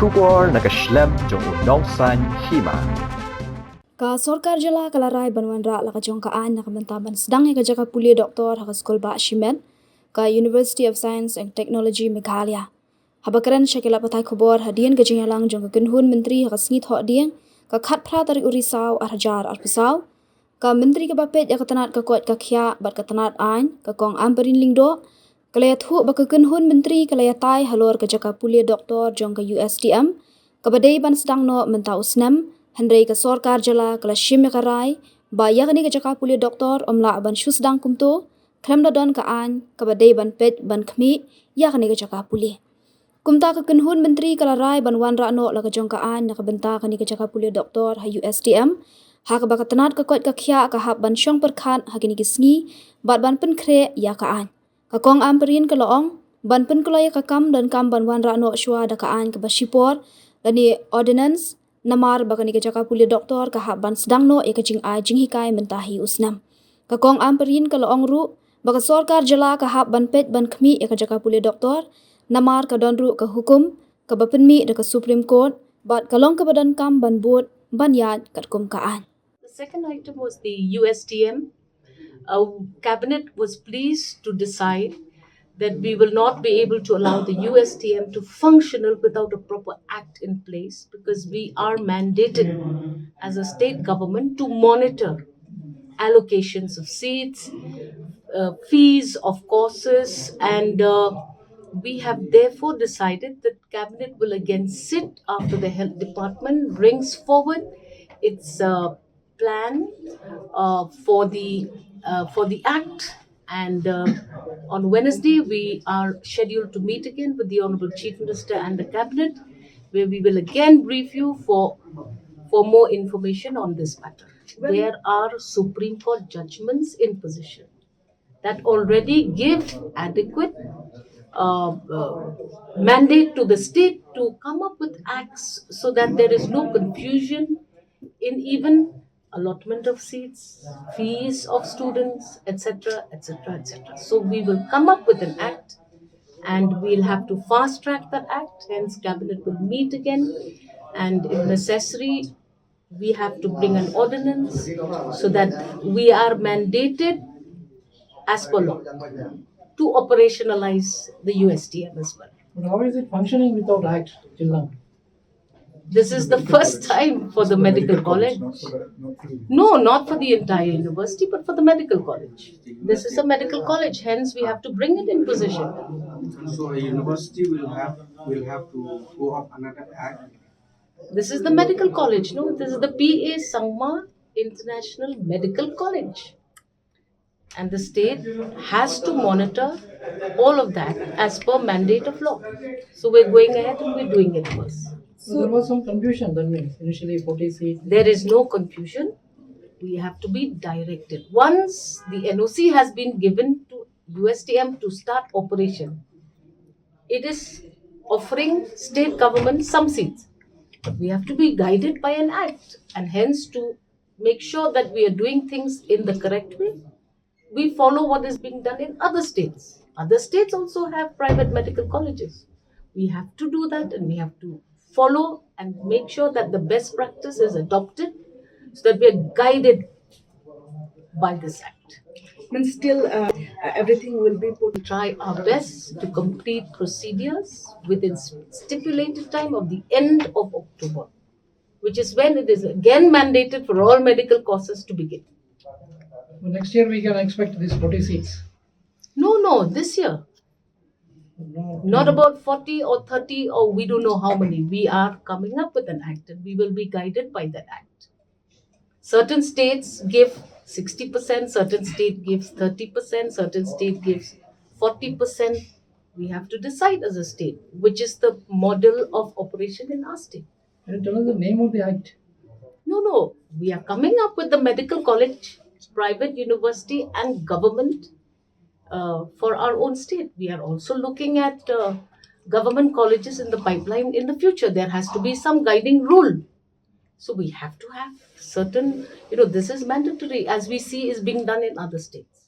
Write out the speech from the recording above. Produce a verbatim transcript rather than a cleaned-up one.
Khubor na ka shlem jong u nongsan hima. Ka sorkar jylla ka la rai ban wanrah la ka jong ka aiñ na ka bynta ban sdang ïa ka jaka pule doktor ha ka skul bah shimet ka University of Science and Technology Meghalaya. Haba kren sha ki lad pathai khubor hadien ka jingïalang jong ka kynhun myntri ha ka sngi Thohdieng ka khatphra tarik u Risaw ar hajar arphew saw, ka myntri kaba peit ïa ka tnat ka koit ka khiah bad ka tnat aiñ, ka Kong Ampareen Lyngdoh, ka la ïathuh ba ka kynhun myntri ka la ïatai halor ka jaka pule doktor jong ka U S T M kaba dei ban sdang noh mynta u snem, hynrei ka sorkar jylla ka la shim ïa ka rai ba ïa kane ka jaka pule doktor ym lah ban shu sdang kumto khlem da don ka aiñ kaba dei ban peit ban khmih ïa kane ka jaka pule. Kumta ka kynhun myntri ka la rai ban wanrah noh la ka jong ka aiñ na ka bynta kane ka jaka pule doktor ha U S T M, ha kaba ka tnat ka koit ka khiah ka hap ban shong pyrkhat ha kine ki sngi bad ban pynkhreh ïa ka aiñ. Ka Kong Ampareen ka la ong ban pynkloi ïa ka kam donkam ban wanrah noh shuwa da ka aiñ kaba shipor lane ordinance, namar ba kane ka jaka pule doktor ka hap ban sdang noh ïa ka jingai jinghikai mynta hi u snem. Ka Kong Ampareen ka la ong ruh ba ka sorkar jylla ka hap ban peit ban khmih ïa ka jaka pule doktor, namar ka don ruh ka hukum kaba pynmih da ka Supreme Court bad ka long kaba donkam ban bud ban ïaid katkum ka aiñ. The second item was the U S T M. Our cabinet was pleased to decide that we will not be able to allow the U S T M to functional without a proper act in place, because we are mandated as a state government to monitor allocations of seats, uh, fees of courses, and, uh, we have therefore decided that cabinet will again sit after the health department brings forward its, uh, plan, uh, for the, uh, for the act. And, uh, on Wednesday, we are scheduled to meet again with the Honorable Chief Minister and the cabinet, where we will again brief you for, for more information on this matter. There are Supreme Court judgments in position that already give adequate, uh, uh, mandate to the state to come up with acts so that there is no confusion in even allotment of seats, fees of students, et cetera, et cetera, et cetera. So we will come up with an act, and we'll have to fast track that act. Hence, cabinet will meet again, and if necessary, we have to bring an ordinance so that we are mandated as per law to operationalize the U S T M as well. But how is it functioning without act till now? This is the first time for the medical college. No, not for the entire university, but for the medical college. This is a medical college, hence we have to bring it in position. So a university will have, will have to go up another act. This is the medical college, no? This is the P A Sangma International Medical College. And the state has to monitor all of that as per mandate of law. So we're going ahead and we're doing it first. So there was some confusion then, initially forty seats. There is no confusion. We have to be directed. Once the N O C has been given to U S T M to start operation, it is offering state government some seats. But we have to be guided by an act, and hence to make sure that we are doing things in the correct way. We follow what is being done in other states. Other states also have private medical colleges. We have to do that, and we have to follow and make sure that the best practice is adopted so that we are guided by this act. And still, uh, uh, everything will be put. Try our best to complete procedures within s-, stipulated time of the end of October, which is when it is again mandated for all medical courses to begin. Well, next year we can expect these forty seats. No, no, this year. No, not about forty or thirty or we don't know how many. We are coming up with an act and we will be guided by that act. Certain states give sixty percent, certain state gives thirty percent, certain state gives forty percent. We have to decide as a state, which is the model of operation in our state. Can you tell us the name of the act? No, no. We are coming up with the medical college, private university, and government, uh, for our own state. We are also looking at, uh, government colleges in the pipeline in the future. There has to be some guiding rule. So we have to have certain, you know, this is mandatory, as we see is being done in other states.